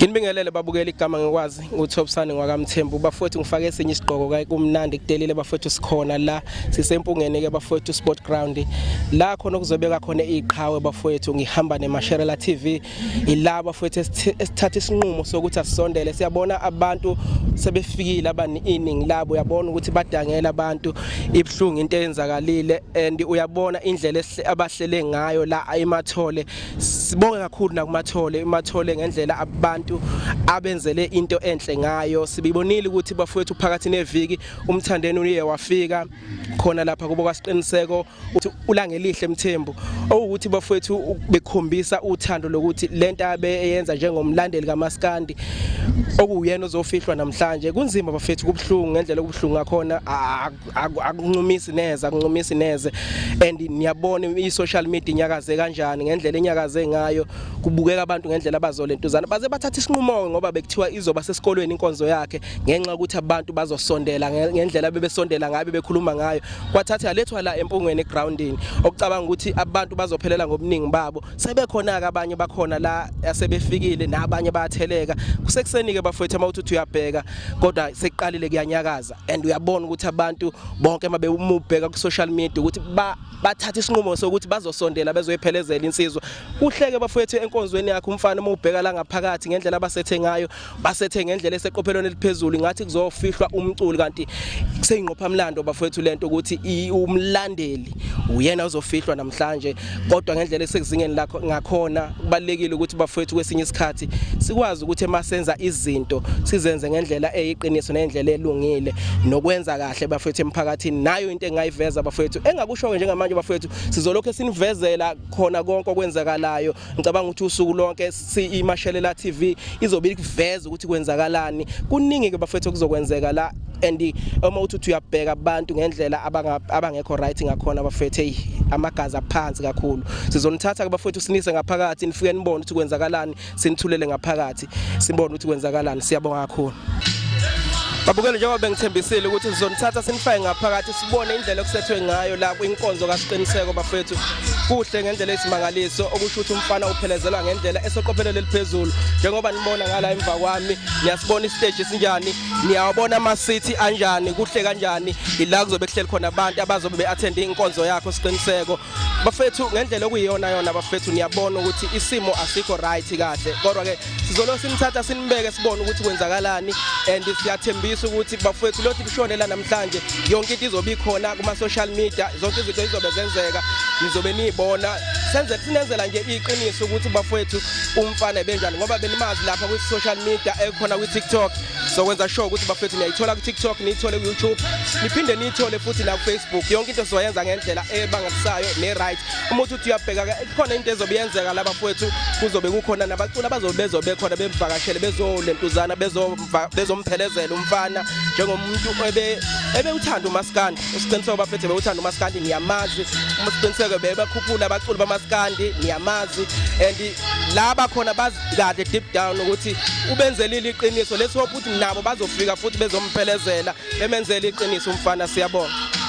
Nginibingelele babukeli, igama ngikwazi nguThobisane ngwakaMthembu. Bafowethu, ngifake esinye isigqoko kayi kumnandi kudelile. Bafowethu, sikhona la, sisempungeni ke bafowethu, sport ground la khona okuzobeka khona iqhawe. Bafowethu, ngihamba neMasherela TV ila bafowethu, esithatha isinqumo sokuthi asisondele. Siyabona abantu sebefikile, abaningi labo uyabona ukuthi badangela abantu, ibhlungu into eyenzakalile and uyabona indlela abahlele ngayo la emathole. Sibonge kakhulu nakumathole, imathole ngendlela abantu abenzele into enhle ngayo. Sibibonile ukuthi bafowethu phakathi neviki uMthandeni uye wafika khona lapha kubo kwaSiqiniseko, uthi uLangelihle Mthembu, owukuthi bafowethu bekhombisa uthando lokuthi lento abe eyenza njengomlandeli kaMaskandi okuwuyena ozofihlwa namhlanje. Kunzima bafethu, kubhlungu ngendlela okubuhlungu ngakhona, akuncumisi neze, akuncumisi neze. And niyabona i-social media inyakaze kanjani, ngendlela enyakaze ngayo, kubukeka abantu ngendlela abazolentuzana baze bathatha isinqumo ngoba bekuthiwa izoba sesikolweni inkonzo yakhe, ngenxa yokuthi abantu bazosondela ngendlela bebesondela ngayo, bekhuluma ngayo, kwathatha yalethwa la empungweni egroundini, okucabanga ukuthi abantu bazophelela ngobuningi babo. Sebekhona-ke abanye, bakhona la asebefikile, nabanye bayatheleka. Kusekuseni-ke bafowethu uma uthi uyabheka, kodwa sekuqalile kuyanyakaza and uyabona ukuthi abantu bonke uma bewumubheka ku-social media ukuthi bathatha isinqumo sokuthi bazosondela bezoyiphelezela insizwa. Kuhleke bafowethu enkonzweni yakhe umfana. Uma ubheka la ngaphakathi ngendlela abasethe ngayo, basethe ngendlela eseqophelweni eliphezulu, ngathi kuzofihlwa umculi, kanti kuseyingqophamlando bafowethu lento ukuthi umlandeli uyena ozofihlwa namhlanje. Kodwa ngendlela esekuzingeni lakho ngakhona, kubalekile ukuthi bafowethu kwesinye isikhathi sikwazi ukuthi emasenza izinto sizenze ngendlela eyiqiniso nendlela elungile nokwenza kahle bafowethu emphakathini. Nayo into engayiveza bafowethu, engakusho njengamanje bafowethu, sizolokho sinivezela khona konke okwenzakalayo. Ngicabanga ukuthi usuku lonke iMashelela TV izobe ikuveza ukuthi kwenzakalani. Kuningi ke bafethu okuzokwenzeka la and uma uthi uyabheka abantu ngendlela abangekho right ngakhona bafethu, hey, amagazi aphansi kakhulu. Sizonithatha ke bafethu sinise ngaphakathi, nifike nibone ukuthi kwenzakalani, sinithulele ngaphakathi sibone ukuthi kwenzakalani. Siyabonga kakhulu babukele, njengoba bengithembisile ukuthi sizonithatha sinifake ngaphakathi sibone indlela okusethwe ngayo la kwinkonzo kaSiqiniseko. Bafethu, kuhle ngendlela eyisimangaliso, okusho ukuthi umfana uphelezelwa ngendlela esoqophelelo eliphezulu. Njengoba nibona ngala emva kwami, niyasibona isiteji sinjani, niyawabona ama-seat anjani, kuhle kanjani. Ila kuzobe kuhleli khona abantu abazobe be-attend inkonzo yakho Siqiniseko bafethu, ngendlela okuyiyona yona. Bafethu, niyabona ukuthi isimo asikho right kahle, kodwa ke sizolo sinithatha sinibeke sibone ukuthi kwenzakalani. And siyathembisa ukuthi bafethu lothi kushonela namhlanje yonke into izobe ikhona kuma social media, zonke izinto izobe zenzeka, nizobe niyibona. Senze sinenzela nje iqiniso ukuthi bafethu umfana ebenjani, ngoba benimazi lapha kwi social media ekhona kwi TikTok. Sokwenza sure ukuthi bafethu niyayithola ku TikTok, niyithole ku YouTube, niphinde niyithole futhi na ku Facebook. Yonke into sizoyenza ngendlela ebangalisayo ne right. Uma uthi uyabheka ke khona into ezobe yenzeka la bafethu, kuzobe kukhona nabaculi abazobe bezobe khona bemvakashele, bezolentuzana, bezomphelezela umfana njengomuntu ebe ebewuthanda umaskandi. Usiqiniseko bafethu bewuthanda umaskandi, niyamazi uSiqiniseko, bebakhuphula abaculi bamaskandi, niyamazi. And laba khona bazi kahle deep down ukuthi ubenzelile iqiniso. Let's hope ukuthi nabo bazofika futhi bezomphelezela, bemenzele iqiniso umfana. Siyabonga.